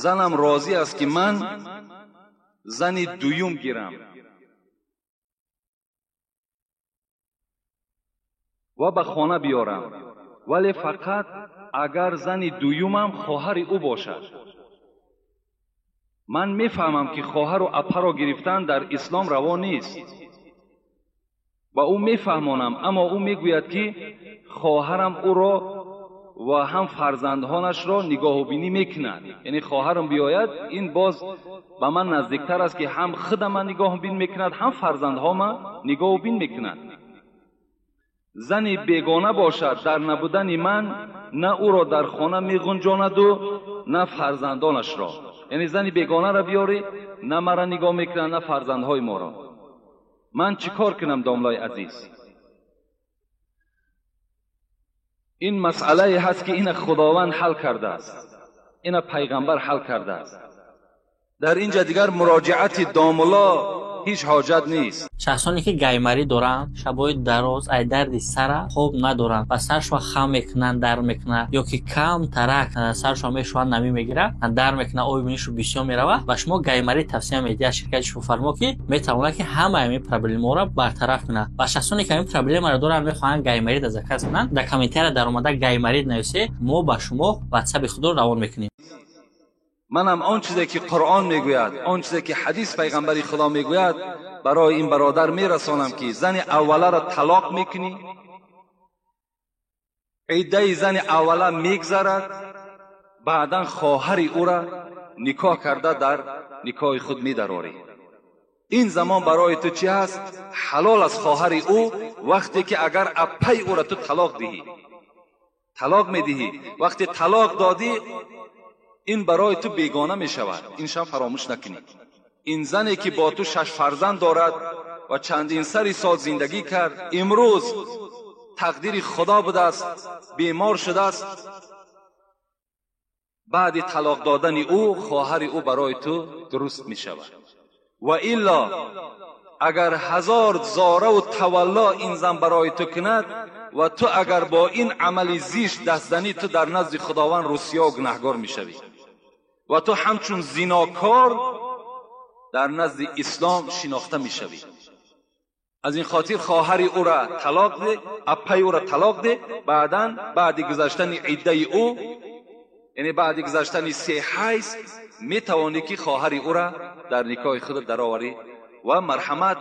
Занам розӣ аст, ки ман зани дуюм гирам ва ба хона биёрам, вале фақат агар зани дуюмам хоҳари ӯ бошад. Ман мефаҳмам, ки хоҳару апаро гирифтан дар ислом раво нест. Ба ӯ мефаҳмонам, аммо ӯ мегӯяд, ки хоҳарам ӯро ва ҳам фарзандҳонашро нигоҳубинӣ мекунад. Яъне хоҳарам биёяд, ин боз ба ман наздиктар аст, ки ҳам худама нигоҳубин мекунад, ҳам фарзандҳома нигоҳубин мекунад. Зани бегона бошад, дар набудани ман на ӯро дар хона меғунҷонаду на фарзандонашро. Яъне зани бегонаро биёрӣ, на маро нигоҳ мекунад, на фарзандҳои моро. Ман чӣ кор кунам, домлаи азиз? Ин масъалае ҳаст, ки ина Худованд ҳал кардааст, ина пайғамбар ҳал кардааст. Дар инҷа дигар муроҷиати домулло ҳеҷ ҳоҷат нест. Шахсоне ки гаймарӣ доранд, шабҳои дароз ай дарди сара хоб надоранд ва саршон хам мекунанд, дар мекунанд, ё ки кам тарак саршон мешӯянд, намӣ мегирад, дар мекунад, оби бинишу бисёр меравад, ба шумо гаймарӣ тавсия медиҳад ширкати Шифофармо, ки метавонад ки ҳамаи ҳамин проблемаҳоро бартараф кунад. Ва шахсоне ки ҳамин проблемаро доранд, мехоҳанд гаймарида заказ кунанд, дар комментария даромада гаймарид нависед, мо ба шумо ватсапи худро равон мекунем. Манам он чизе ки Қуръон мегӯяд, он чизе ки ҳадис пайғамбари Худо мегӯяд, барои ин бародар мерасонам, ки зани авваларо талоқ мекунӣ, иддаи зани аввала мегзарад, баъдан хоҳари ӯра никоҳ карда дар никоҳи худ медарорӣ. Ин замон барои ту чӣ ҳаст? Ҳалол аст хоҳари ӯ, вақте ки агар аппаи ӯра ту талоқ диҳӣ, талоқ медиҳӣ. Вақте талоқ додӣ, ин барои ту бегона мешавад. Ин шам фаромӯш накунӣ. Ин зане ки бо ту 6 фарзанд дорад ва чандин сари сол зиндагӣ кард, имрӯз тақдири Худо будааст, бемор шудааст. Баъди талоқ додани ӯ хоҳари ӯ барои ту дуруст мешавад. Ва илло агар ҳазор зораву тавалло ин зан барои ту кунад ва ту агар бо ин амали зишт даст занӣ, ту дар назди Худованд русиё гунаҳгор мешавӣ ва ту ҳамчун зинокор дар назди ислом шинохта мешавӣ. Аз ин хотир хоҳари ӯра талоқ де, аппаи ӯра талоқ де, баъдан баъди гузаштани иддаи ӯ, яъне баъди гузаштани 3 ҳайз, метавонӣ ки хоҳари ӯра дар никоҳи худ дароварӣ ва марҳамат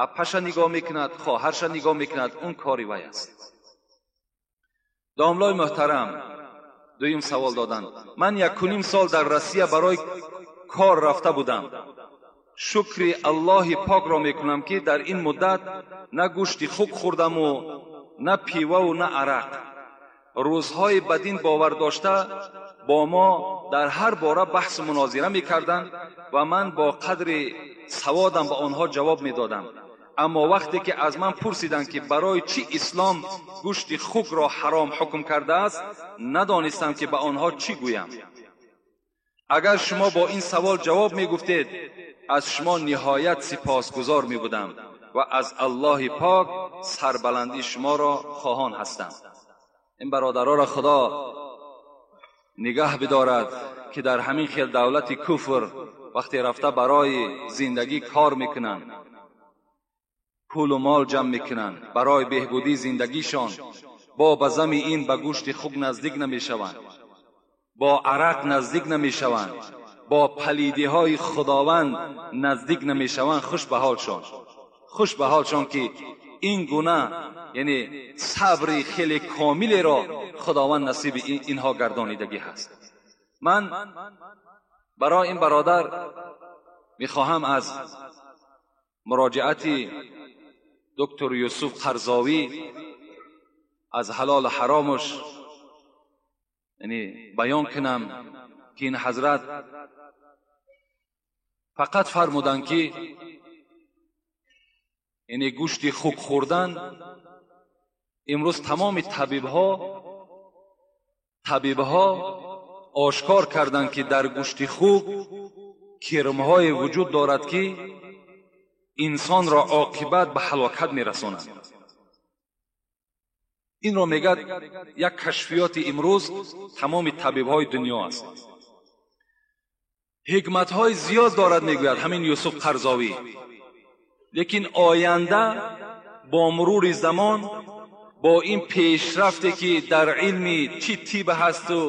аппаша нигоҳ мекунад, хоҳарша нигоҳ мекунад, он кори вай аст. Домлои муҳтарам, дуюм савол доданд. Ман 1.5 сол дар Россия барои кор рафта будам. Шукри Аллоҳи покро мекунам, ки дар ин муддат на гӯшти хук хӯрдаму на пиваву на арақ. Рӯзҳои ба дин бовар дошта бо мо дар ҳар бора баҳсу мунозира мекарданд ва ман бо қадри саводам ба онҳо ҷавоб медодам. Аммо вақте ки аз ман пурсиданд, ки барои чӣ ислом гӯшти хукро ҳаром ҳукм кардааст, надонистам, ки ба онҳо чӣ гӯям. Агар шумо бо ин савол ҷавоб мегуфтед, аз шумо ниҳоят сипосгузор мебудам ва аз Аллоҳи пок сарбаландии шуморо хоҳон ҳастам. Ин бародароро Худо нигаҳ бидорад, ки дар ҳамин хел давлати куфр вақте рафта барои зиндагӣ кор мекунанд, пулу мол ҷамъ мекунанд барои беҳбудии зиндагишон, бо ба зами ин ба гӯшти хук наздик намешаванд, бо арақ наздик намешаванд, бо палидиҳои Худованд наздик намешаванд. Хуш ба ҳолшон, хуш ба ҳолшон, ки ин гуна яъне сабри хеле комилеро Худованд насиби инҳо гардонидагӣ ҳаст. Ман барои ин бародар мехоҳам аз муроҷиати доктор Юсуф Қарзовӣ аз ҳалолу ҳаромаш яъне баён кунам, ки ин ҳазрат фақат фармуданд, ки яъне гӯшти хук хӯрдан имрӯз тамоми табибҳо ошкор карданд, ки дар гӯшти хук кирмҳое вуҷуд дорад, ки инсонро оқибат ба ҳалокат мерасонад. Инро мегӯяд як кашфиёти имрӯз тамоми табибҳои дунё аст. Ҳикматҳои зиёд дорад, мегӯяд ҳамин Юсуф Қарзовӣ. Лекин оянда бо мурури замон, бо ин пешрафте ки дар илми чӣ тиб ҳасту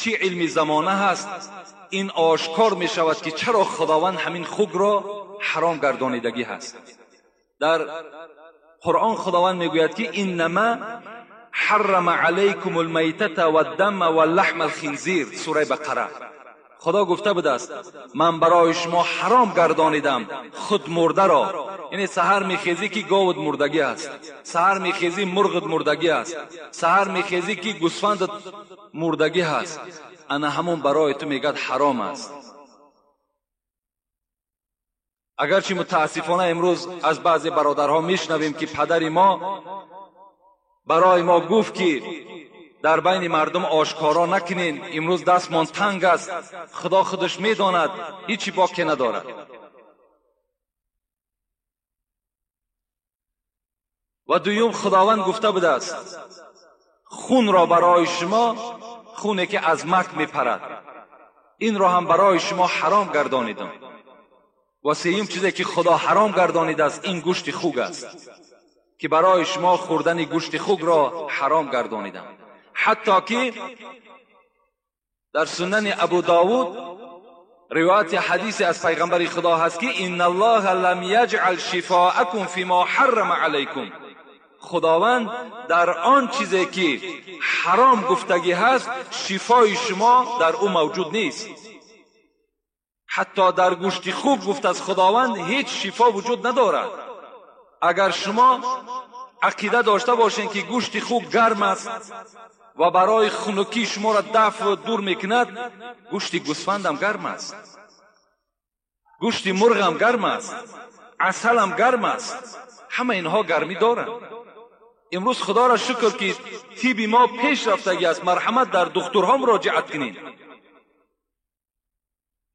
чӣ илми замона ҳаст, ин ошкор мешавад ки чаро Худованд ҳамин хугро ҳаром гардонидагӣ ҳаст. Дар Қуръон Худованд мегӯяд ки иннама ҳаррама алайкум алмайтата ваддама валлаҳма алхинзир, сураи Бақара. Худо гуфта будааст ман барои шумо ҳаром гардонидам худ мурдаро. Яъне саҳар мехезӣ ки говат мурдагӣ аст, саҳар мехезӣ мурғат мурдагӣ аст, саҳар мехезӣ ки гӯсфандат мурдагӣ ҳаст. Ана ҳамон барои ту мегӯяд ҳаром аст. Агарчи мутаассифона имрӯз аз баъзе бародарҳо мешунавем ки падари мо барои мо гуфт ки дар байни мардум ошкоро накунен, имрӯз дастмон танг аст, Худо худаш медонад, ҳичи боке надорад. Ва дуюм Худованд гуфта будааст хунро барои шумо, хуне ки аз мак мепарад, инро ҳам барои шумо ҳаром гардонидам. Ва сеюм чизе ки Худо ҳаром гардонидааст ин гӯшти хуг аст ки барои шумо хӯрдани гӯшти хугро ҳаром гардонидам. Ҳатто ки дар сунани Абу Довуд ривояти ҳадисе аз пайғамбари Худо ҳаст ки инна аллоҳа лам яҷъал шифоакум фима ҳаррама алайкум. Худованд дар он чизе ки ҳаром гуфтагӣ ҳаст шифои шумо дар ӯ мавҷуд нест. Ҳатто дар гӯшти хуг гуфт аз Худованд ҳеҷ шифо вуҷуд надорад. Агар шумо ақида дошта бошед ки гӯшти хуг гарм аст ва барои хунукӣ шуморо дафъ дур мекунад, гӯшти гӯсфандам гарм аст, гӯшти мурғам гарм аст, асалам гарм аст, ҳама инҳо гармӣ доранд. Имрӯз Худоро шукр ки тиби мо пеш рафтагӣ аст. Марҳамат дар духтурҳо муроҷиат кунед,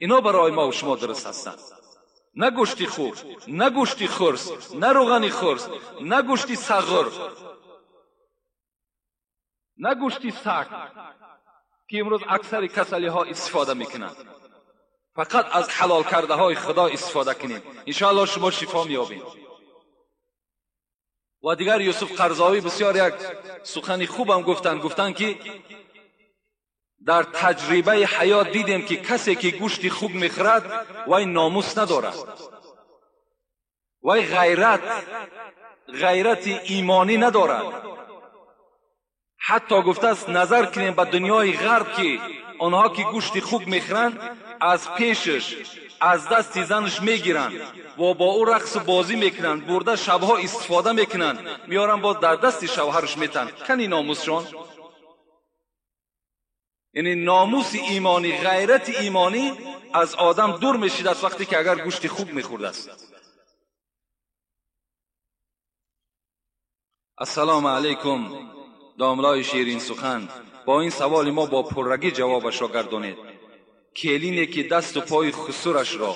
ино барои мо шумо дуруст ҳастанд. На гӯшти хуг, на гӯшти хурс, на рӯғани хурс, на гӯшти сағр, на гӯшти саг ки имрӯз аксари касалиҳо истифода мекунанд. Фақат аз ҳалол кардаҳои Худо истифода кунед, иншоаллоҳ шумо шифо меёбед. Ва дигар Юсуф Қарзовӣ бисёр як сухани хубам гуфтанд. Гуфтанд ки дар таҷрибаи ҳаёт дидем ки касе ки гӯшти хуг мехӯрад вай номус надорад, вай ғайрати имонӣ надорад. Ҳатто гуфтааст назар кунем ба дунёи ғарб ки онҳо ки гӯшти хуг мехӯранд аз пешаш, аз дасти занаш мегиранд ва бо ӯ рақсу бозӣ мекунанд, бурда шабҳо истифода мекунанд, меоранд боз дар дасти шавҳараш метанд. Кани номусшон? Яъне номуси имонӣ, ғайрати имонӣ аз одам дур мешидааст вақте ки агар гӯшти хуг мехӯрдааст. Ассалому алайкум, домлои ширин сухан. Бо ин саволи мо бо пуррагӣ ҷавобашро гардонед. Келине ки дасту пои хусурашро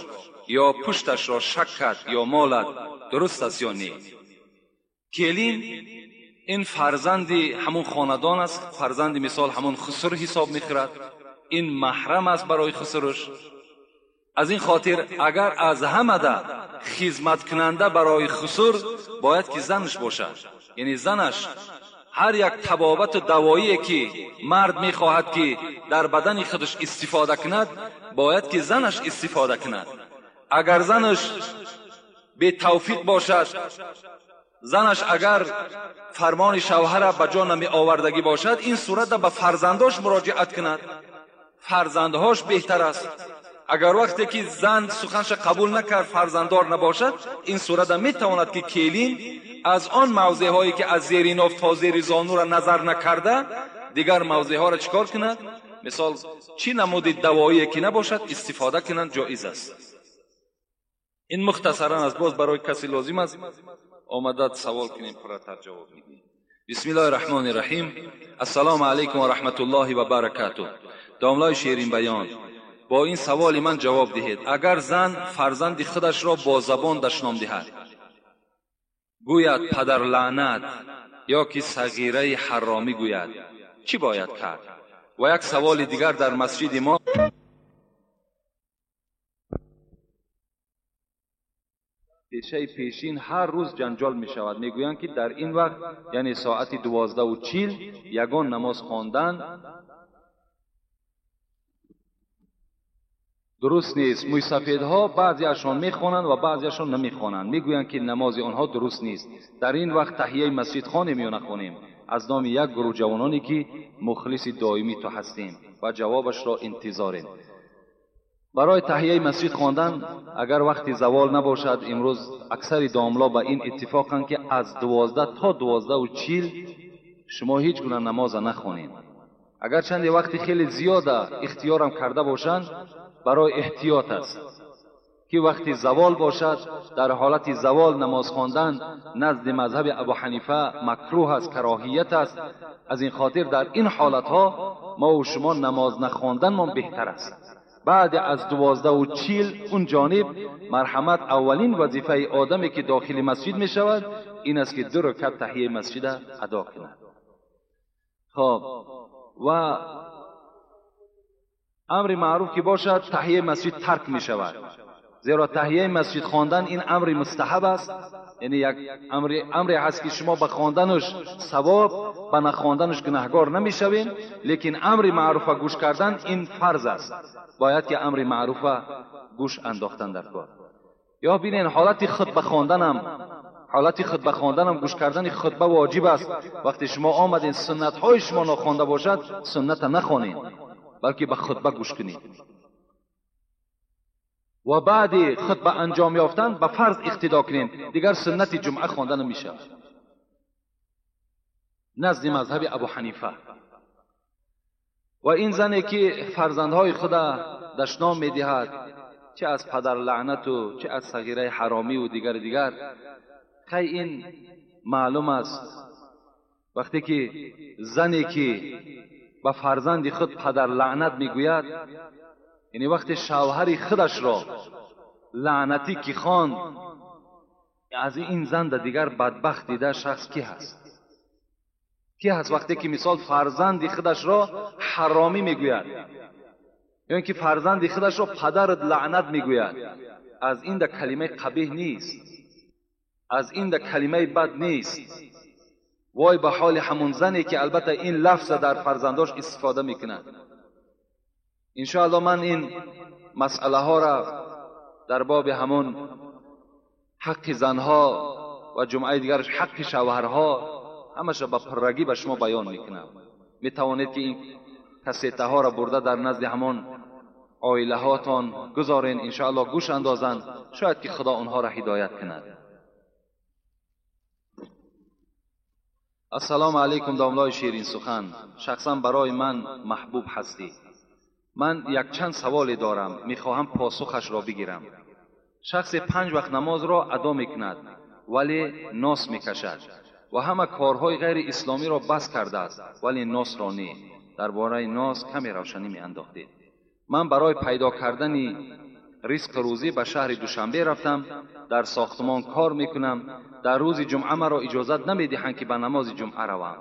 ё пушташро шак кард ё молад, дуруст аст ё не? Келин ин фарзанди ҳамун хонадон аст, фарзанди мисол ҳамун хусур ҳисоб мехӯрад, ин маҳрам аст барои хусураш. Аз ин хотир агар аз ҳамада хизматкунанда барои хусур бояд ки занаш бошад. Яъне занаш ҳар як табобату давоие ки мард мехоҳад ки дар бадани худаш истифода кунад, бояд ки занаш истифода кунад. Агар занаш бетавфиқ бошад, занаш агар фармони шавҳара ба ҷо намеовардагӣ бошад, ин сурата ба фарзандош муроҷиат кунад, фарзандҳош беҳтар аст. Агар вақте ки зан суханша қабул накард, фарзанддор набошад, ин сурата метавонад ки келин аз он мавзеъҳое ки аз зери ноф то зери зонура назар накарда, дигар мавзеъҳоро чӣ кор кунад? Мисол чӣ намуди давоие ки набошад, истифода кунанд, ҷоиз аст. Ин мухтасаран аст, боз барои касе лозим аст омадад савол кунем, пурратар ҷавоб медиҳем. Бисмиллоҳи раҳмони раҳим. Ассалому алайкум ва раҳматуллоҳи ва баракатуҳ. Домлои ширин баён, бо ин саволи ман ҷавоб диҳед. Агар зан фарзанди худашро бо забон дашном диҳад, гӯяд падар лаънат ё ки сағираи ҳаромӣ гӯяд, чӣ бояд кард? Ва як саволи дигар дар масҷиди мо Пешаи пешин ҳар рӯз ҷанҷол мешавад. Мегӯянд ки дар ин вақт, яъне соати 12:40, ягон намоз хондан дуруст нест. Мӯйсафедҳо баъзеашон мехонанд ва баъзеашон намехонанд. Мегӯянд ки намози онҳо дуруст нест. Дар ин вақт таҳияи масҷид хонем ё нахонем? Аз номи як гурӯҳ ҷавононе ки мухлиси доимӣ ту ҳастем ва ҷавобашро интизорем. Барои таҳияи масҷид хондан агар вақти завол набошад, имрӯз аксари домло ба ин иттифоқанд ки аз 12 то 12:40 шумо ҳеҷ гуна намоза нахонед. Агар чанде вақти хеле зиёда ихтиёрам карда бошанд, барои эҳтиёт аст ки вақти завол бошад, дар ҳолати завол намоз хондан назди мазҳаби Абу Ҳанифа макрӯҳ аст, кароҳият аст. Аз ин хотир дар ин ҳолатҳо мо ва шумо намоз нахонданмон беҳтар аст. Баъд аз 12:40 он ҷониб марҳамат, аввалин вазифаи одаме ки дохили масҷид мешавад ин аст ки 2 ракат таҳияи масҷида адо кунад. خب و امر معروف که باشد تحیه مسجد ترک می شود، زیرا تحیه مسجد خواندن این امر مستحب است، یعنی یک امر هست که شما به خواندنش ثواب، به نخواندنش گناهگار نمیشوین، لیکن امر معروف گوش کردن این فرض است، باید که امر معروف گوش انداختن در کار. یا ببینین حالت خطبه خواندنم، حالت خطبه خواندنم گوش کردن خطبه واجب است. وقتی شما آمدین سنت های شما نخوانده باشد سنت نخوانید، بلکه به خطبه گوش کنید و بعد خطبه انجام یافتن به فرض اقتدا کنید، دیگر سنت جمعه خوانده نمیشه نزد مذهب ابو حنیفه. و این زنی که فرزندهای خود دشنام میدهد، چه از پدر لعنت و چه از صغیره حرامی و دیگر دیگر، خی این معلوم است وقتی که زنی که به فرزند خود پدر لعنت میگوید، یعنی وقتی شوهر خودش را لعنتی که خواند، از این زن دیگر بدبخت دیده شخص کی هست؟ کی هست وقتی که مثال فرزند خودش را حرامی میگوید، یعنی که فرزند خودش را پدر لعنت میگوید، از این ده کلمه قبیح نیست، از این ده کلمه بد نیست. وای به حال همون زنی که البته این لفظ در فرزنداش استفاده میکنه. انشاءالله من این مسئله ها را در باب همون حق زنها و جمعه دیگرش حق شوهرها همش را به پرگی به شما بیان میکنم. میتوانید که این کسیته ها را برده در نزد همون عائله هاتان گذارین، انشاءالله گوش اندازند، شاید که خدا آنها را هدایت کند. السلام علیکم داملای شیرین سخن، شخصا برای من محبوب هستی. من یک چند سوالی دارم، میخواهم پاسخش را بگیرم. شخص 5 وقت نماز را ادا میکند ولی ناس میکشد و همه کارهای غیر اسلامی را بس کرده است ولی ناس را نه. درباره ناس کمی روشنی میانداختید. من برای پیدا کردن رزق روزی به شهر دوشنبه رفتم، در ساختمان کار میکنم. در روز جمعه مرا اجازت نمیدهند که به نماز جمعه روم.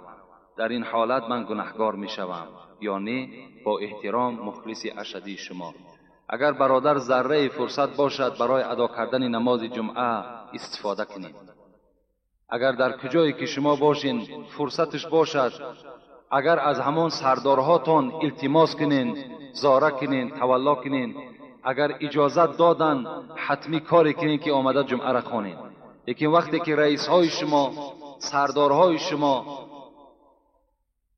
در این حالت من گناهگار میشوم یا نه؟ با احترام مخلص اشدی شما. اگر برادر ذره فرصت باشد برای ادا کردن نماز جمعه استفاده کنید. اگر در کجایی که شما باشین فرصتش باشد، اگر از همان سردارهاتان التماس کنین، زاره کنین، تولا کنین، اگر اجازت دادن حتمی کاری کنین که آمده جمعه را خوانین. لیکن وقتی که رئیس های شما، سردارهای شما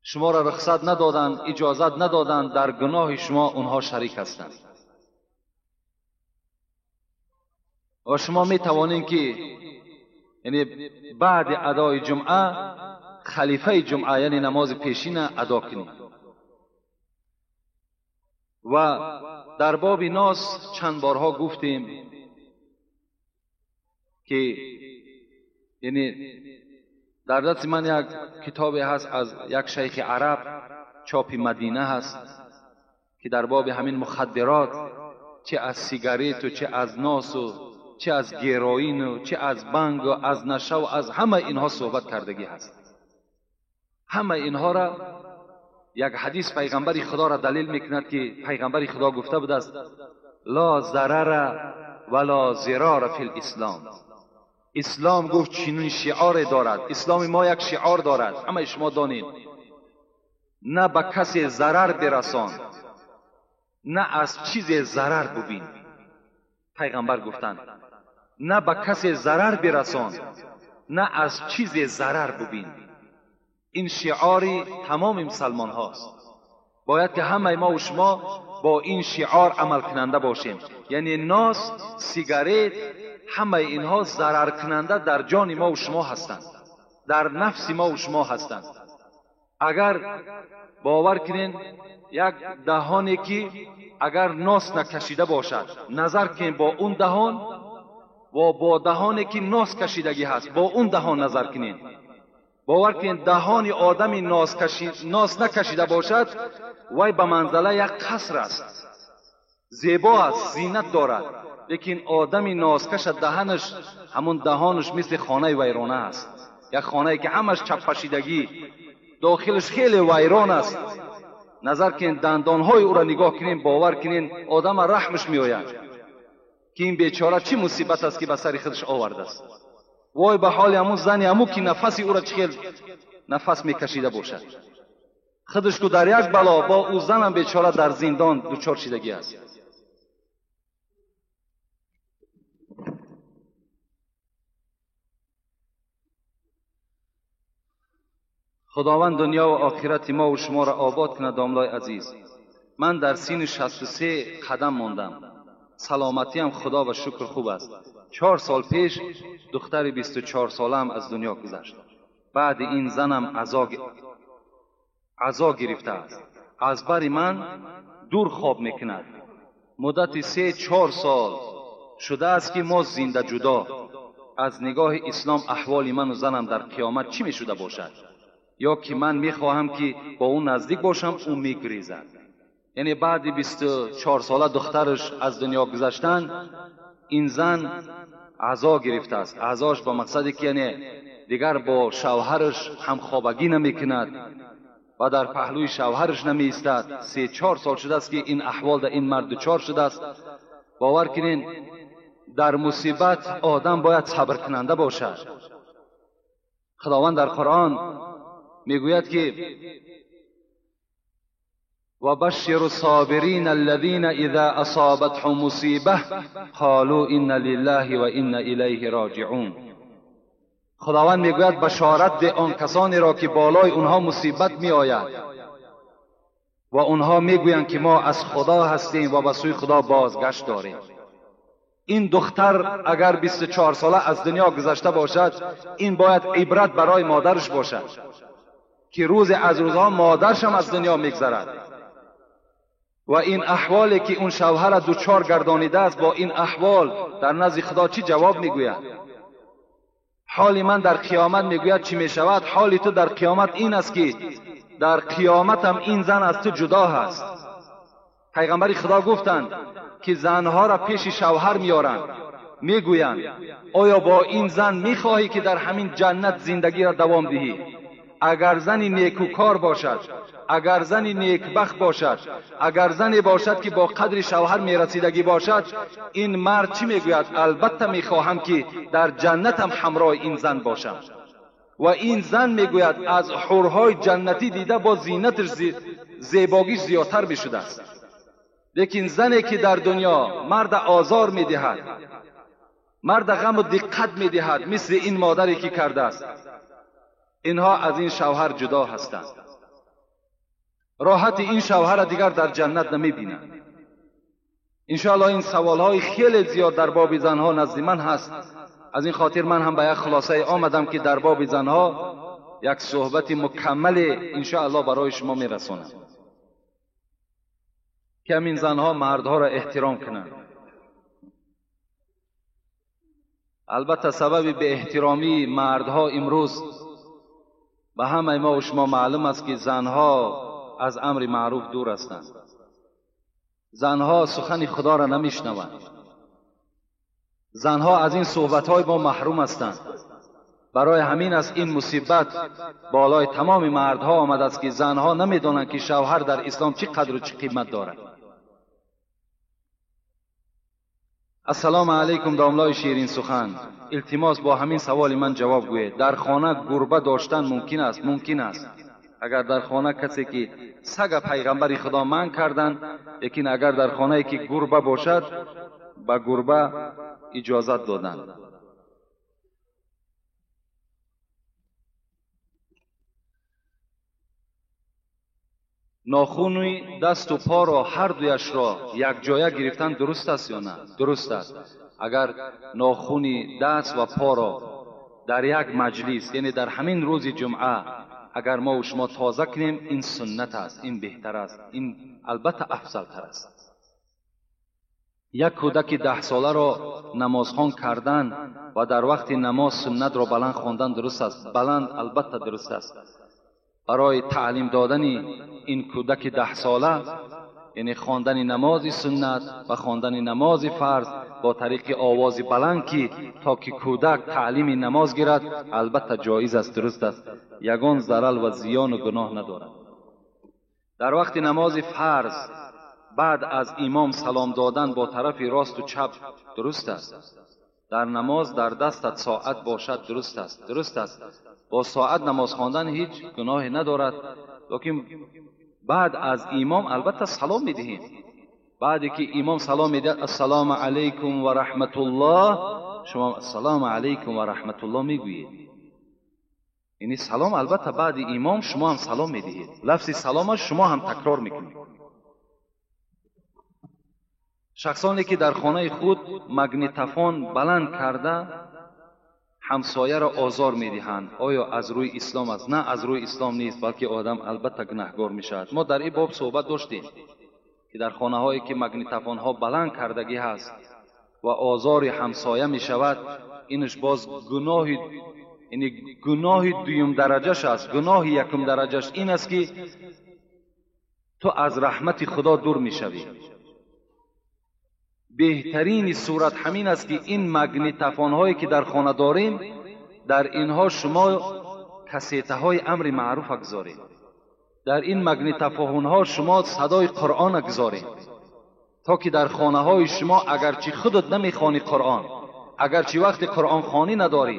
شما را رخصت ندادن، اجازت ندادن، در گناه شما اونها شریک هستند. و شما می توانین که یعنی بعد ادای جمعه خلیفه جمعه یعنی نماز پیشین ادا کنید. و در باب ناس چند بارها گفتیم که یعنی در دست من یک کتاب هست از یک شیخ عرب، چاپ مدینه هست، که در باب همین مخدرات، چه از سیگارت و چه از ناس و چه از گروئین و چه از بنگ و از نشه و از همه اینها صحبت کردگی هست. همه اینها را یک حدیث پیغمبر خدا را دلیل میکند که پیغمبر خدا گفته بود است لا ضرر ولا ضرار فی الاسلام. Ислом гуфт чунин шиоре дорад. Исломи мо як шиор дорад, ҳамаи шумо донед. На ба касе зарар бирасон, на аз чизе зарар бубин. Пайғамбар гуфтанд: на ба касе зарар бирасон, на аз чизе зарар бубин. Ин шиори тамоми мусалмон ҳост. Бояд ки ҳамаи мо ва шумо бо ин шиор амалкунанда бошем. Яъне нос, сигарет, ҳамаи инҳо зараркунанда дар ҷони мо ва шумо ҳастанд, дар нафси мо ва шумо ҳастанд. Агар бовар кунед, як даҳоне ки агар нос накашида бошад, назар кунед бо он даҳон ва бо даҳоне ки нос кашидагӣ ҳаст, бо он даҳон назар кунед. Бовар кунед, даҳони одами нос накашида бошад, вай ба манзала як қаср аст, зебо аст, зинат дорад. Лекин одами носкаша даҳанаш, ҳамон даҳонаш мисли хонаи вайрона аст. Як хонае ки ҳамаш чаппашидагӣ, дохилаш хеле вайрон аст. Назар кунед, дандонҳои ӯро нигоҳ кунед, бовар кунед, одама раҳмаш меояд ки ин бечора чӣ мусибат аст ки ба сари худаш овардааст. Вой ба ҳоли ҳамун зани ҳамун ки нафаси ӯро чӣ хел нафас мекашида бошад. Худаш ку дар як бало, бо ӯ занам бечора дар зиндон дучор шидагӣ аст. Худованд дунё ва охирати мо ва шуморо обод кунад. Домлои азиз, ман дар синни 63 қадам мондам. Саломатиам худо ва шукр хуб аст. 4 сол пеш духтари 24 солаам аз дунё гузашт. Баъди ин занам азо гирифтааст. Аз бари ман дур хоб мекунад. Муддати 3-4 сол шудааст ки мо зинда ҷудо. Аз нигоҳи ислом аҳволи ману занам дар қиёмат чӣ мешуда бошад? Ё ки ман мехоҳам ки бо ӯ наздик бошам, ӯ мегрезад. Яъне баъди 24 сола духтараш аз дунё гузаштан, ин зан азо гирифтааст. Азош ба мақсаде ки яъне дигар бо шавҳараш ҳамхобагӣ намекунад ва дар паҳлӯи шавҳараш намеистад. 3-4 сол шудааст ки ин аҳвол дар ин мард дучор шудааст. Бовар кунед, дар мусибат одам бояд сабркунанда бошад. Худованд дар Қуръон мегӯяд ки وبشر الصابرين الذين إذا أصابتهم مصيبة قالوا إنا لله وإنا إليه راجعون. خداوند میگوید بشارت ده آن کسانی را که بالای اونها مصیبت می آید و اونها میگویند که ما از خدا هستیم و به سوی خدا بازگشت داریم. این دختر اگر 24 ساله از دنیا گذشته باشد، این باید عبرت برای مادرش باشد که روز از روزها مادرش هم از دنیا میگذرد و این احوالی که اون شوهر دوچار گردانیده است، با این احوال در نزد خدا چی جواب میگوید؟ حال من در قیامت میگوید چی میشود؟ حال تو در قیامت این است که در قیامت هم این زن از تو جدا هست. پیغمبر خدا گفتند که زنها را پیش شوهر میارند، میگویند آیا با این زن میخواهی که در همین جنت زندگی را دوام دهی؟ اگر زنی نیکوکار باشد، اگر زنی نیکبخت باشد، اگر زنی باشد که با قدر شوهر میرسیدگی باشد، این مرد چی میگوید؟ البته میخواهم که در جنتم همراه این زن باشم. و این زن میگوید از حورهای جنتی دیده با زینتش زیباگیش زیادتر میشده است. لیکن زنی که در دنیا مرد آزار میدهد، مرد غم و دقت میدهد، مثل این مادری که کرده است، اینها از این شوهر جدا هستند. راحت این شوهر دیگر در جنت نمیبینند. انشاءالله این سوالهای خیلی زیاد در باب زنها نزد من هست. از این خاطر من هم به یک خلاصه آمدم که در باب زنها یک صحبت مکمل انشاءالله برای شما میرسانم که همین زنها مردها را احترام کنند. البته سبب به احترامی مردها امروز به همه ما و شما معلوم است که زنها از امر معروف دور هستند. زنها سخن خدا را نمیشنوند. زنها از این صحبت‌های ما محروم هستند. برای همین است این مصیبت بالای تمام مردها آمده است که زنها نمیدانند که شوهر در اسلام چه قدر و چه قیمت دارد. Ассалому алайкум, домлои ширин сухан. Илтимос, бо ҳамин саволи ман ҷавоб гӯед. Дар хона гурба доштан мумкин аст? Мумкин аст. Агар дар хона касе ки сага пайғамбари Худо манъ карданд, лекин агар дар хонае ки гурба бошад, ба гурба иҷозат доданд. Нохуни дасту поро ҳар дуяшро якҷоя гирифтан дуруст аст ё на? Дуруст аст. Агар нохуни даст ва поро дар як маҷлис, яъне дар ҳамин рӯзи ҷумъа, агар мо шумо тоза кунем, ин суннат аст, ин беҳтар аст, ин албатта афзалтар аст. Як кӯдаки 10 соларо намозхон кардан ва дар вақти намоз суннатро баланд хондан дуруст аст? Баланд албатта дуруст аст. Барои таълим додани ин кӯдаки 10 сола, яъне хондани намози суннат ва хондани намози фарз бо тариқи овози баланд, ки то ки кӯдак таълими намоз гирад, албатта ҷоиз аст, дуруст аст, ягон зарал ва зиёну гуноҳ надорад. Дар вақти намози фарз баъд аз имом салом додан бо тарафи росту чап дуруст аст? Дар намоз дар дастат соат бошад дуруст аст? Дуруст аст. Бо соат намоз хондан ҳеҷ гуноҳе надорад, лекин баъд аз имом албатта салом медиҳем. Баъде ки имом салом медиҳад, ассалому алайкум ва раҳматуллоҳ, шумо ассалому алайкум ва раҳматуллоҳ мегӯед. Яъне салом албатта баъди имом шумо ҳам салом медиҳед, лафзи салома шумо ҳам такрор мекунед. Шахсоне ки дар хонаи худ магнитофон баланд карда ҳамсояро озор медиҳанд, оё аз рӯи ислом аст? На, аз рӯи ислом нест, балки одам албатта гунаҳгор мешавад. Мо дар ин боб суҳбат доштем, ки дар хонаҳое ки магнитофонҳо баланд кардагӣ ҳаст ва озори ҳамсоя мешавад, инаш боз гуноҳи, яъне гуноҳи дуюм дараҷаш аст. Гуноҳи якум дараҷаш ин аст, ки ту аз раҳмати Худо дур мешавӣ. Беҳтарини сурат ҳамин аст, ки ин магнитофонҳое ки дар хона дорем, дар инҳо шумо кассетаҳои амри маъруфа гузоред, дар ин магнитофонҳо шумо садои Қуръона гузоред, то ки дар хонаҳои шумо агарчи худат намехонӣ Қуръон, агарчи вақти қуръонхонӣ надорӣ,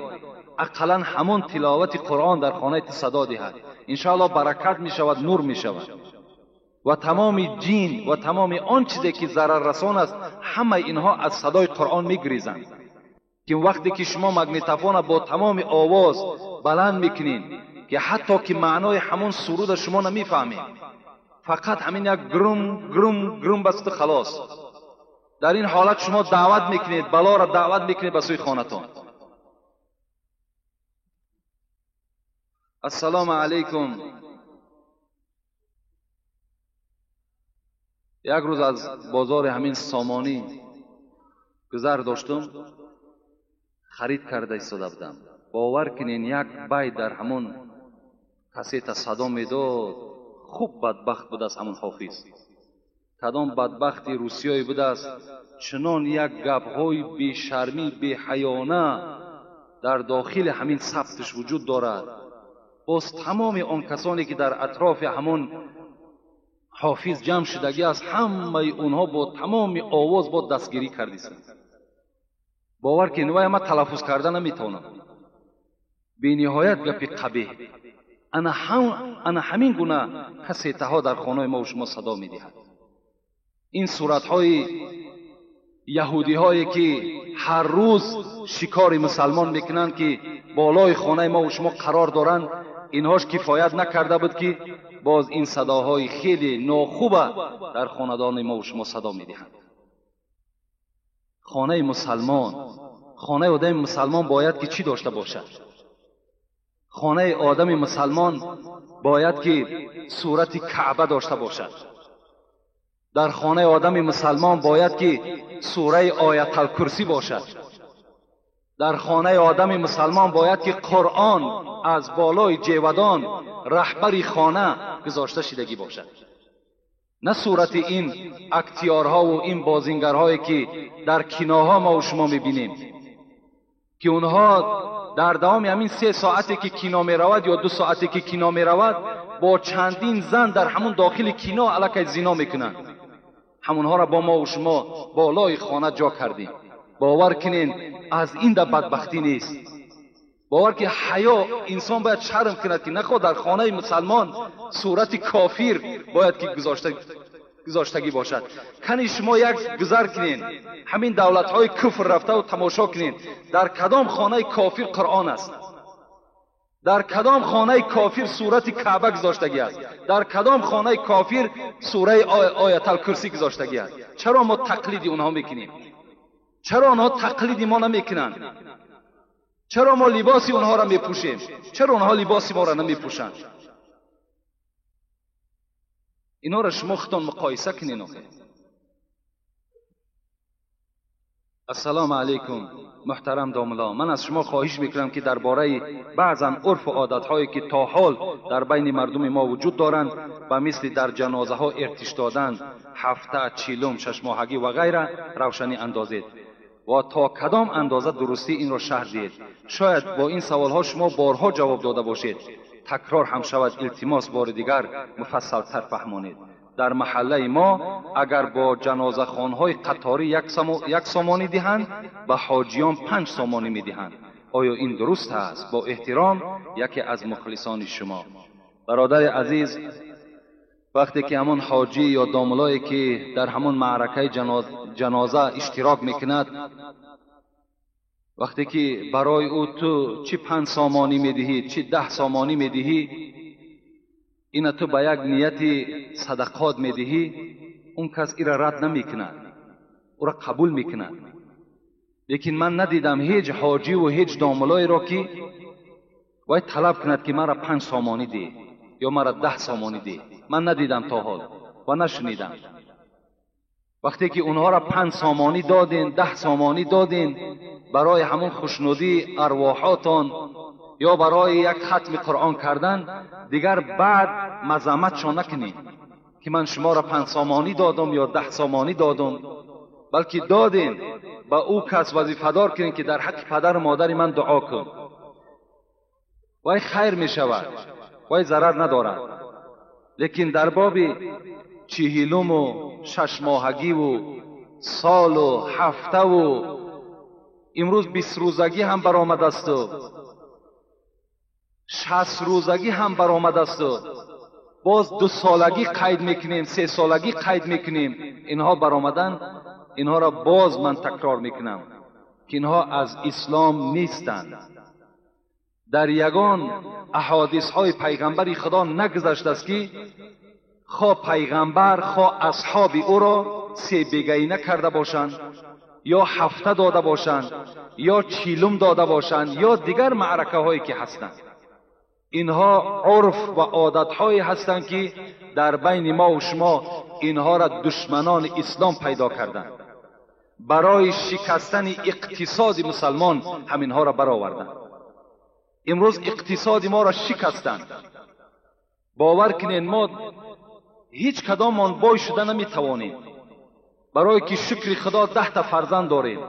ақаллан ҳамон тиловати Қуръон дар хонаи ту садо диҳад. Иншоаллоҳ, баракат мешавад, нур мешавад ва тамоми ҷин ва тамоми он чизе ки зараррасон аст, ҳамаи инҳо аз садои Қуръон мегурезанд. Ки вақте ки шумо магнитофона бо тамоми овоз баланд мекунед, ки ҳатто ки маънои ҳамон суруда шумо намефаҳмед, фақат ҳамин як грум грум грум басту халос, дар ин ҳолат шумо даъват мекунед, балоро даъват мекунед ба сӯи хонатон. Ассалому алайкум. Як рӯз аз бозори ҳамин Сомонӣ гузар доштум, харид карда истода будам. Бовар кунен, як бай дар ҳамон кассета садо медод. Хуб бадбахт будааст ҳамон ҳофиз, кадом бадбахти русиёе будааст, чунон як гапҳои бешармӣ, беҳаёна дар дохили ҳамин сабтиш вуҷуд дорад. Боз тамоми он касоне ки дар атрофи ҳамон ҳофиз ҷамъ шудагӣ аст, ҳамаи онҳо бо тамоми овоз бо дастгирӣ кардистанд. Бовар кунед, вай ман талаффуз карда наметавонам, бениҳоят гапи қабеҳ. Ана ҳамин гуна кассетаҳо дар хонаи мо шумо садо медиҳад. Ин суратҳои яҳудиҳое ки ҳар рӯз шикори мусалмон мекунанд, ки болои хонаи мо шумо қарор доранд, инҳош кифоят накарда буд, ки боз ин садоҳои хеле нохуба дар хонадони мо шумо садо медиҳанд. Хонаи мусалмон, хонаи одами мусалмон бояд ки чӣ дошта бошад? Хонаи одами мусалмон бояд ки сурати Каъба дошта бошад. Дар хонаи одами мусалмон бояд ки сураи Ояталкурсӣ бошад. Дар хонаи одами мусалмон бояд ки Қуръон аз болои ҷевадон раҳбари хона гузошта шидагӣ бошад, на сурати ин актиёрҳову ин бозингарҳое ки дар киноҳо мо шумо мебинем, ки онҳо дар давоми ҳамин 3 соате ки кино меравад ё 2 соате ки кино меравад, бо чандин зан дар ҳамун дохили кино аллакай зино мекунанд. Ҳамонҳоро бо мову шумо болои хона ҷо кардем. Бовар кунен, аз ин да бадбахтӣ нест. Бовар ки ҳаё, инсон бояд шарм кунад, ки нахоҳ дар хонаи мусалмон сурати кофир бояд ки гузоштагӣ бошад. Кани шумо як гузар кунен, ҳамин давлатҳои куфр рафтаву тамошо кунен, дар кадом хонаи кофир Қуръон аст, дар кадом хонаи кофир сурати Каъба гузоштагӣ аст, дар кадом хонаи кофир сураи Ояталкурсӣ гузоштагӣ аст. Чаро мо тақлиди онҳо мекунем? Чаро онҳо тақлиди мо намекунанд? Чаро мо либоси онҳоро мепӯшем? Чаро онҳо либоси моро намепӯшанд? Инҳоро шумо худтон муқоиса кунед. Охир. Ассалому алайкум, муҳтарам домулло. Ман аз шумо хоҳиш мекунам, ки дар бораи баъзан урфу одатҳое, ки то ҳол дар байни мардуми мо вуҷуд доранд, ба мисли дар ҷанозаҳо иртиш додан, ҳафта, чилум, шашмоҳагӣ ва ғайра равшанӣ андозед ва то кадом андоза дурустии инро шарҳ диҳед. Шояд бо ин саволҳо шумо борҳо ҷавоб дода бошед, такрор ҳам шавад, илтимос бори дигар муфассалтар фаҳмонед. Дар маҳаллаи мо агар бо ҷанозахонҳои қаторӣ як сомонӣ диҳанд, ба ҳоҷиён 5 сомонӣ медиҳанд. Оё ин дуруст аст? Бо эҳтиром, яке аз мухлисони шумо. Бародари азиз, вақте ки ҳамон ҳоҷӣ ё домулое ки дар ҳамон маъракаи ҷаноза иштирок мекунад, вақте ки барои ӯ ту чӣ 5 сомонӣ медиҳӣ, чӣ 10 сомонӣ медиҳӣ, ина ту ба як нияти садақот медиҳӣ, он кас ира рад намекунад, ӯра қабул мекунад. Лекин ман надидам ҳеҷ ҳоҷиву ҳеҷ домулоеро, ки вай талаб кунад, ки мара 5 сомонӣ деҳ ё мара 10 сомонӣ деҳ. Ман надидам то ҳол ва нашунидам. Вақте ки онҳоро 5 сомонӣ доден, 10 сомонӣ доден, барои ҳамон хушнудии арвоҳотон ё барои як хатми Қуръон кардан, дигар баъд мазамматшон накунед, ки ман шуморо 5 сомонӣ додам ё 10 сомонӣ додам, балки додем ба ӯ кас вазифадор кунед, ки дар ҳаққи падару модари ман дуо кун. Вай хайр мешавад, вай зарар надорад. Лекин дар боби чиҳилуму шашмоҳагиву солу ҳафтаву имрӯз 20 рӯзагӣ ҳам баромадасту 60 рӯзагӣ ҳам баромадасту боз 2 солагӣ қайд мекунем, 3 солагӣ қайд мекунем, инҳо баромадан, инҳоро боз ман такрор мекунам, ки инҳо аз ислом нестанд. Дар ягон аҳодисҳои пайғамбари Худо нагузаштааст, ки хо пайғамбар, хо асҳоби ӯро себегаина карда бошанд, ё ҳафта дода бошанд, ё чилум дода бошанд, ё дигар маъракаҳое ки ҳастанд. Инҳо урф ва одатҳое ҳастанд, ки дар байни мо ва шумо инҳоро душманони ислом пайдо карданд. Барои шикастани иқтисоди мусалмон ҳаминҳоро бароварданд. Имрӯз иқтисоди моро шикастанд. Бовар кунед, мо ҳеҷ кадомон бой шуда наметавонем, барое ки шукри Худо 10 та фарзанд дорем,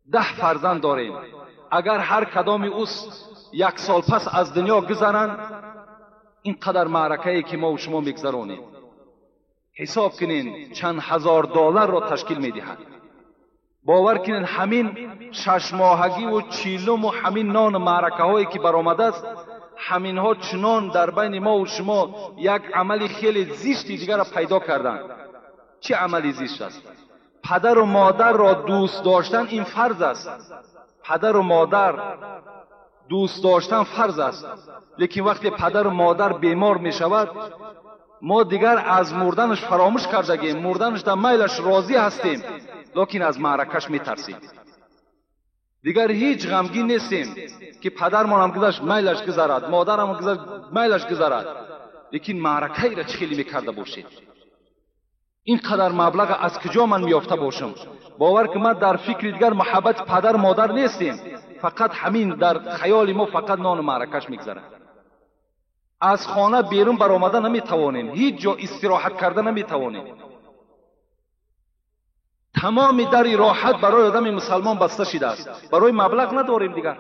10 фарзанд дорем. Агар ҳар кадоми ӯ 1 сол пас аз дунё гузаранд, ин қадар маъракае ки мо шумо мегузаронем, ҳисоб кунед чанд ҳазор долларро ташкил медиҳад. Бовар кунед, ҳамин шашмоҳагиву чилуму ҳамин нону маъракаҳое ки баромадааст, ҳаминҳо чунон дар байни мо ва шумо як амали хеле зишти дигарро пайдо карданд. Чӣ амали зишт аст? Падару модарро дӯст доштан ин фарз аст. Падару модар дӯст доштан фарз аст. Лекин вақте падару модар бемор мешавад, мо дигар аз мурданаш фаромӯш кардагем, мурданаш дар майлаш розӣ ҳастем, лекин аз маъракаш метарсем. Дигар ҳеҷ ғамгин нестем, ки падармонам гузашт, майлаш гузарад, модарам гузашт, майлаш гузарад. Лекин маъракаеро чӣ хеле мекарда бошед? Ин қадар маблаға аз куҷо ман меёфта бошам? Бовар ки ман дар фикри дигар муҳаббати падару модар нестем, фақат ҳамин дар хаёли мо фақат нону маъракаш мегузарад. Аз хона берун баромада наметавонем, ҳеҷ ҷо истироҳат карда наметавонем. Тамоми дари роҳат барои одами мусалмон баста шидааст. Барои маблағ надорем дигар.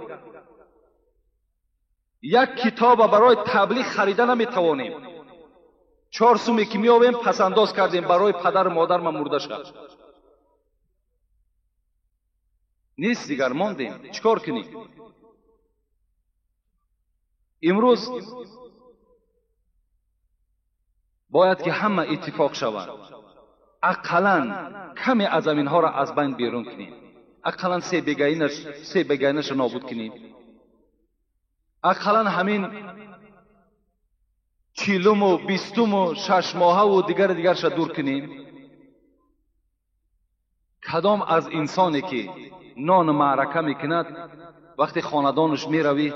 Як китоба барои таблиғ харида наметавонем. 4 суме ки меёбем пасандоз кардем барои падару модар ман мурда шад. Нест, дигар мондем. Чӣ кор кунем? Имрӯз бояд ки ҳама иттифоқ шаванд. Ақаллан каме аз аминҳоро аз байн берун кунем. Ақаллан се бегаинаша нобуд кунем. Ақаллан ҳамин 40-уму 20-уму 6 моҳаву дигари дигарша дур кунем. Кадом аз инсоне ки нону маърака мекунад, вақте хонадонаш меравӣ,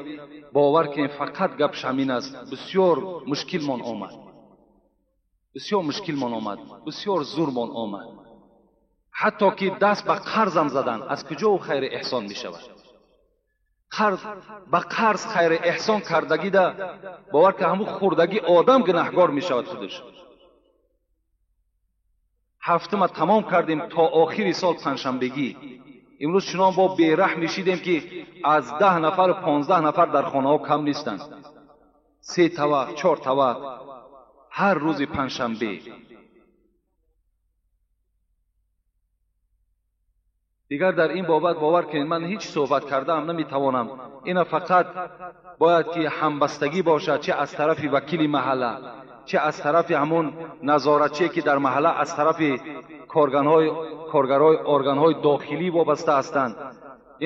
бовар кунем, фақат гапш ҳамин аст: бисёр мушкилмон омад, бисёр мушкилмон омад, бисёр зурмон омад, ҳатто ки даст ба қарзам задан. Аз куҷо ӯ хайри эҳсон мешавад? Қарз ба қарз хайри эҳсон кардагида, бовар ки, ҳамун хӯрдагӣ одам гунаҳгор мешавад худаш. Ҳафтума тамом кардем, то охири сол панҷшанбегӣ. Имрӯз чунон бо бераҳм мешидем, ки аз 10 нафару 15 нафар дар хонаҳо кам нестанд. Се тавақ, чор тавақ ҳар рӯзи панҷшанбе. Дигар дар ин бобат, бовар кунед, ман ҳеҷ суҳбат кардаам наметавонам. Ина фақат бояд ки ҳамбастагӣ бошад, чи аз тарафи вакили маҳалла, чи аз тарафи ҳамун назоратчие, ки дар маҳалла аз тарафи коргарҳои органҳои дохилӣ вобаста ҳастанд.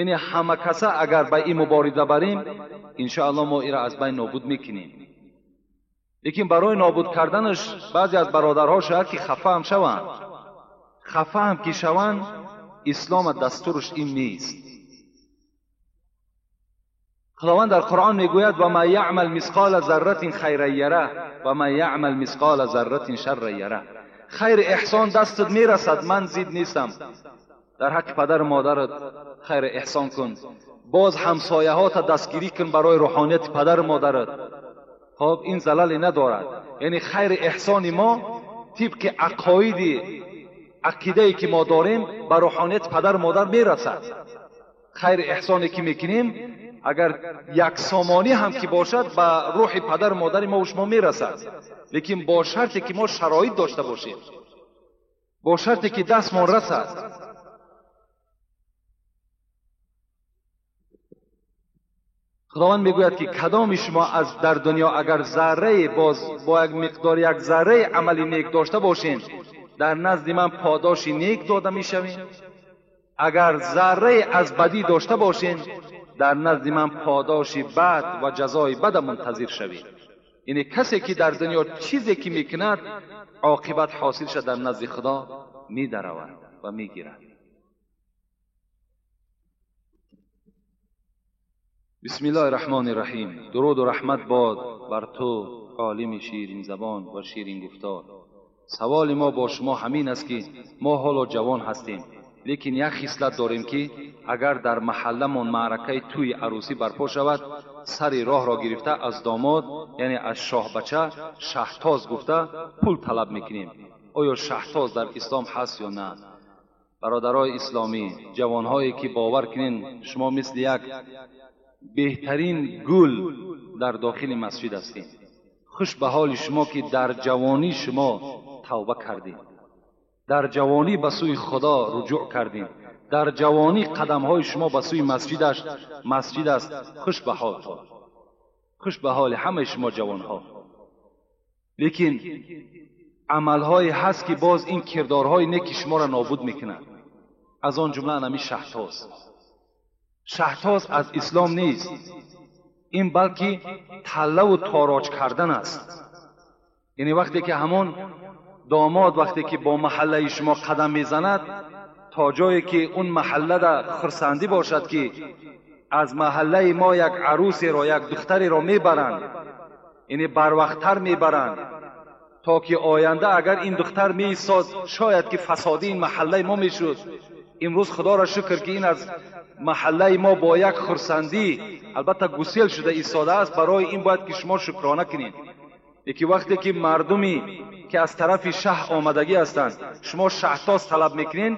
Яъне ҳама каса агар ба ин мубориза барем, иншоалло мо инро аз байн нобуд мекунем. Лекин барои нобуд карданаш баъзе аз бародарҳо шояд ки хафаам шаванд. Хафаам ки шаванд, ислома дастураш ин нест. Худованд дар Қуръон мегӯяд: «Ва ман яъмал мисқола зарратин хайран яра ва ман яъмал мисқола зарратин шарран яра». Хайри эҳсон дастат мерасад, ман зид нестам. Дар ҳаққи падару модарат хайри эҳсон кун, боз ҳамсояҳота дастгирӣ кун барои рӯҳонияти падару модарат. Хоб, ин залале надорад. Яъне хайри эҳсони мо тибқи ақоиди ақидае ки мо дорем ба рӯҳонияти падару модар мерасад. Хайри эҳсоне ки мекунем, агар як сомонӣ ҳам ки бошад, ба рӯҳи падару модари мо шумо мерасад. Лекин бо шарте ки мо шароит дошта бошем, бо шарте ки дастмон расад. Худованд мегӯяд, ки кадоми шумо аз дар дунё агар заррае, боз бо як миқдори як зарраи амали нек дошта бошем, дар назди ман подоши нек дода мешавем. Агар заррае аз бадӣ дошта бошем, дар назди ман подоши бад ва ҷазои бада мунтазир шавед. Яъне касе ки дар дунё чизе ки мекунад, оқибат ҳосилша дар назди Худо медаравад ва мегирад. Бисмиллоҳи раҳмони раҳим. Дуруду раҳмат бод бар ту, олими ширинзабон ва ширингуфтор. Саволи мо бо шумо ҳамин аст, ки мо ҳоло ҷавон ҳастем, лекин як хислат дорем, ки агар дар маҳалламон маъракаи тӯи арӯсӣ барпо шавад, сари роҳро гирифта аз домод, яъне аз шоҳбача, шаҳтоз гуфта пул талаб мекунем. Оё шаҳтоз дар ислом ҳаст ё на? Бародарои исломӣ, ҷавонҳое ки, бовар кунен, шумо мисли як беҳтарин гул дар дохили масҷид ҳастем. Хуш ба ҳоли шумо, ки дар ҷавонӣ шумо тавба кардем, дар ҷавонӣ ба сӯи Худо руҷӯъ кардем, дар ҷавонӣ қадамҳои шумо ба сӯи масҷид аст. Хуш ба ҳолтон, хуш ба ҳоли ҳамаи шумо ҷавонҳо. Лекин амалҳое ҳаст, ки боз ин кирдорҳои неки шуморо нобуд мекунад. Аз он ҷумла анами шаҳтоз. Шаҳтоз аз ислом нест ин, балки таллаву тороҷ кардан аст. Яъне вақте ки ҳамон домод, вақте ки бо маҳаллаи шумо қадам мезанад, то ҷое ки он маҳаллада хурсандӣ бошад, ки аз маҳаллаи мо як арӯсеро, як духтареро мебаранд, яъне барвақттар мебаранд, то ки оянда агар ин духтар меистод, шояд ки фасоди ин маҳаллаи мо мешуд. Имрӯз Худоро шукр, ки ин аз маҳаллаи мо бо як хурсандӣ албатта гусел шуда истодааст. Барои ин бояд ки шумо шукрона кунед. Лекин вақте ки мардуме ки аз тарафи шаҳр омадагӣ ҳастанд, шумо шаҳтоз талаб мекунед,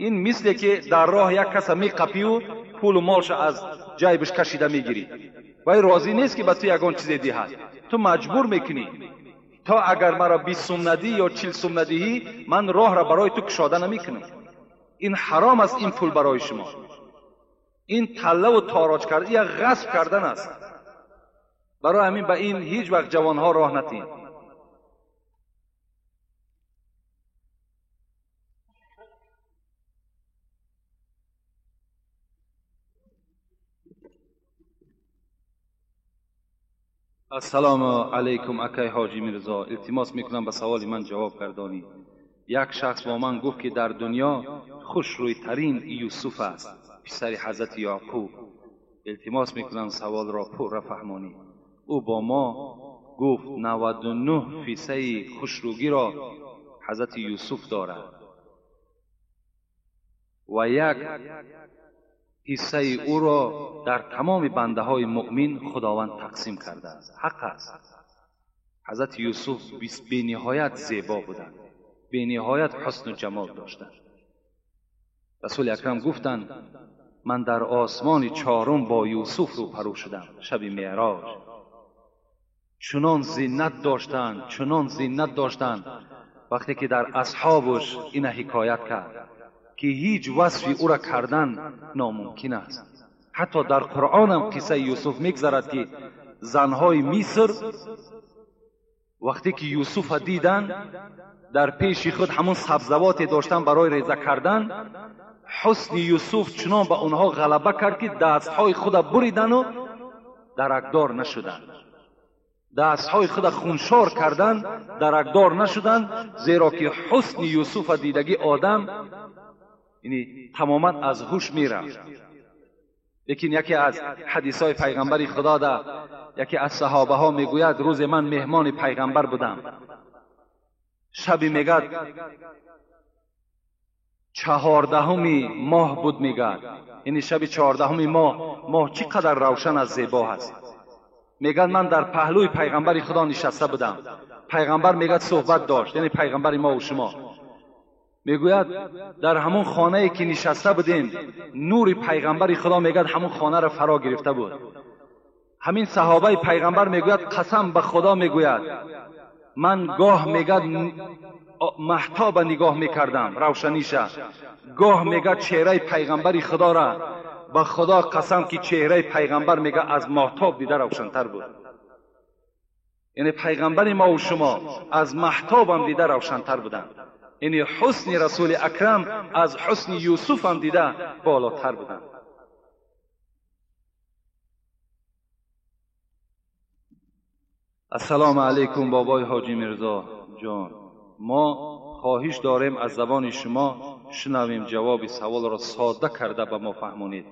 ин мисле ки дар роҳ як каса меқапию пулу молша аз ҷайбаш кашида мегирӣ. Вай розӣ нест, ки ба ту ягон чизе диҳад. Ту маҷбур мекунӣ: то агар маро 20 сум надиҳӣ ё 40 сум надиҳӣ, ман роҳро барои ту кушода намекунам. Ин ҳаром аст, ин пул барои шумо. Ин таллаву тороҷ кардан як ғасб кардан аст. Барои ҳамин ба ин ҳеҷ вақт ҷавонҳо роҳ натиҳед. Ассалому алайкум акай ҳоҷи Мирзо, илтимос мекунам ба саволи ман ҷавоб гардонӣ. Як шахс бо ман гуфт ки дар дунё хушрӯйтарин Юсуф аст, писари ҳазрати Яъқуб. Илтимос мекунам саволро пурра фаҳмонӣ. Ӯ бо мо гуфт 99 фисаи хушрӯгиро ҳазрати Юсуф дорад ва як ҳиссаи ӯро дар тамоми бандаҳои муъмин Худованд тақсим кардааст. Ҳақ аст. Ҳазрати Юсуф бениҳоят зебо буданд, бениҳоят ҳусну ҷамол доштанд. Расули акрам гуфтанд ман дар осмони чорум бо Юсуф рӯпарӯ шудам шаби меъроҷ. Чунон зинат доштанд, чунон зинат доштанд, вақте ки дар асҳобаш ина ҳикоят кард ки ҳеҷ васфи ӯра кардан номумкин аст. Ҳатто дар Қуръонам қиссаи Юсуф мегзарад ки занҳои Миср вақте ки Юсуфа диданд, дар пеши худ ҳамон сабзавоте доштанд барои реза кардан, ҳусни Юсуф чунон ба онҳо ғалаба кард ки дастҳои худа буридану даракдор нашуданд. Дастҳои худа хуншор кардан, даракдор нашуданд, зеро ки ҳусни Юсуфа дидагӣ одам яъне тамоман аз ҳуш мерафт. Лекин яке аз ҳадисҳои пайғамбари Худо да яке аз саҳобаҳо мегӯяд рӯзе ман меҳмони пайғамбар будам. Шаби мегӯяд 14 моҳ буд, мегӯяд яъне шаби 14 моҳ, моҳ чӣ қадар равшан аз зебо ҳаст. Мегӯяд ман дар паҳлӯи пайғамбари Худо нишаста будам. Пайғамбар мегӯяд суҳбат дошт, яъне пайғамбари мо ва шумо. Мегӯяд дар ҳамон хонае ки нишаста будем нури пайғамбари Худо мегӯяд ҳамон хонаро фаро гирифта буд. Ҳамин саҳобаи пайғамбар мегӯяд қасам ба Худо мегӯяд ман гоҳ мегӯяд маҳтоба нигоҳ мекардам равшаниша, гоҳ мегӯяд чеҳраи пайғамбари Худора, ба Худо қасам ки чеҳраи пайғамбар мегӯяд аз маҳтоб дида равшантар буд. Яъне пайғамбари мо ва шумо аз маҳтобам дида равшантар буданд. Яъне ҳусни Расули акрам аз ҳусни Юсуфам дида болотар буданд. Ассалому алайкум бобои ҳоҷи Мирзо ҷон, мо хоҳиш дорем аз забони шумо шунавем ҷавоби саволро сода карда ба мо фаҳмонед.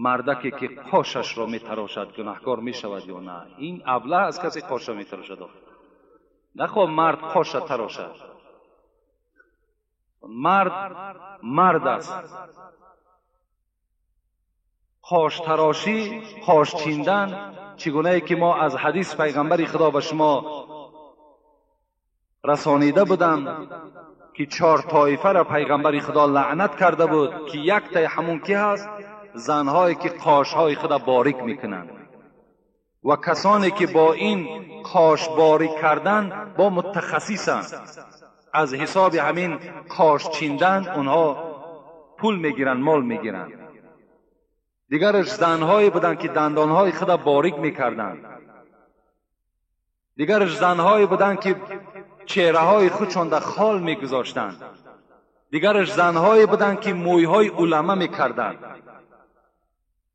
Мардаке ки қошашро метарошад гунаҳкор мешавад ё на? Ин аблаҳ аз касе қоша метарошад. Нахоҳ мард қоша тарошад. Мард мард аст. Қоштарошӣ, қош чиндан чӣ гунае ки мо аз ҳадис пайғамбари Худо ба шумо расонида будам ки 4 тоифаро пайғамбари Худо лаънат карда буд ки яктаи ҳамон ки ҳаст занҳое ки қошҳои худа борик мекунанд ва касоне ки бо ин қош борик кардан бо мутахассисанд. Аз ҳисоби ҳамин қош чиндан онҳо пул мегиранд, мол мегиранд. Дигараш занҳое буданд ки дандонҳои худа борик мекарданд. Дигараш занҳое буданд ки чеҳраҳои худшон дар хол мегузоштанд. Дигараш занҳое буданд ки мӯйҳои улама мекарданд.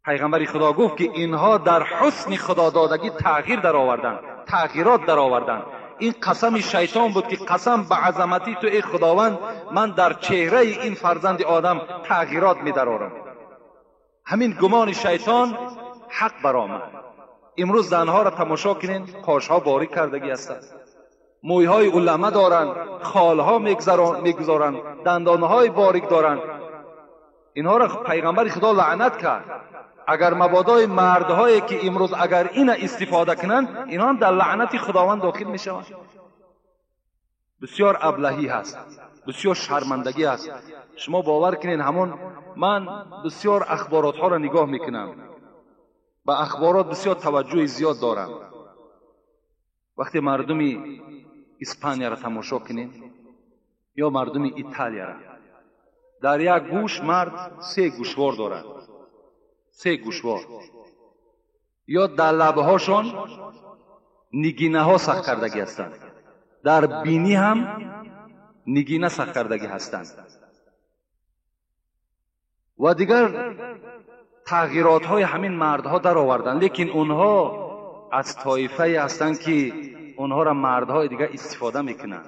Пайғамбари Худо гуфт ки инҳо дар ҳусни худододагӣ тағйир дароварданд, тағйирот дароварданд. Ин қасами шайтон буд ки қасам ба азамати ту эй Худованд, ман дар чеҳраи ин фарзанди одам тағйирот медарорам. Ҳамин гумони шайтон ҳақ баромад. Имрӯз занҳоро тамошо кунед, қошҳо борик кардагӣ ҳастанд, мӯйҳои улама доранд, холҳо мегузоранд, дандонҳои борик доранд. Инҳоро пайғамбари Худо лаънат кард. Агар мабодои мардҳое ки имрӯз агар ина истифода кунанд, инҳо ҳам дар лаънати Худованд дохил мешаванд. Бисёр аблаҳӣ ҳаст, бисёр шармандагӣ ҳаст. Шумо бовар кунед, ҳамон ман бисёр ахборотҳоро нигоҳ мекунам, ба ахборот бисёр таваҷҷӯҳи зиёд дорам. Вақте мардуми Испанияро тамошо кунед ё мардуми Италияро, дар як гӯш мард 3 гӯшвор дорад, Се гӯшвор ё дар лабҳошон нигинаҳо сахт кардагӣ ҳастанд, дар бинӣ ҳам нигина сахт кардагӣ ҳастанд ва дигар тағйиротҳои ҳамин мардҳо дароварданд. Лекин онҳо аз тоифае ҳастанд, ки онҳоро мардҳои дигар истифода мекунанд.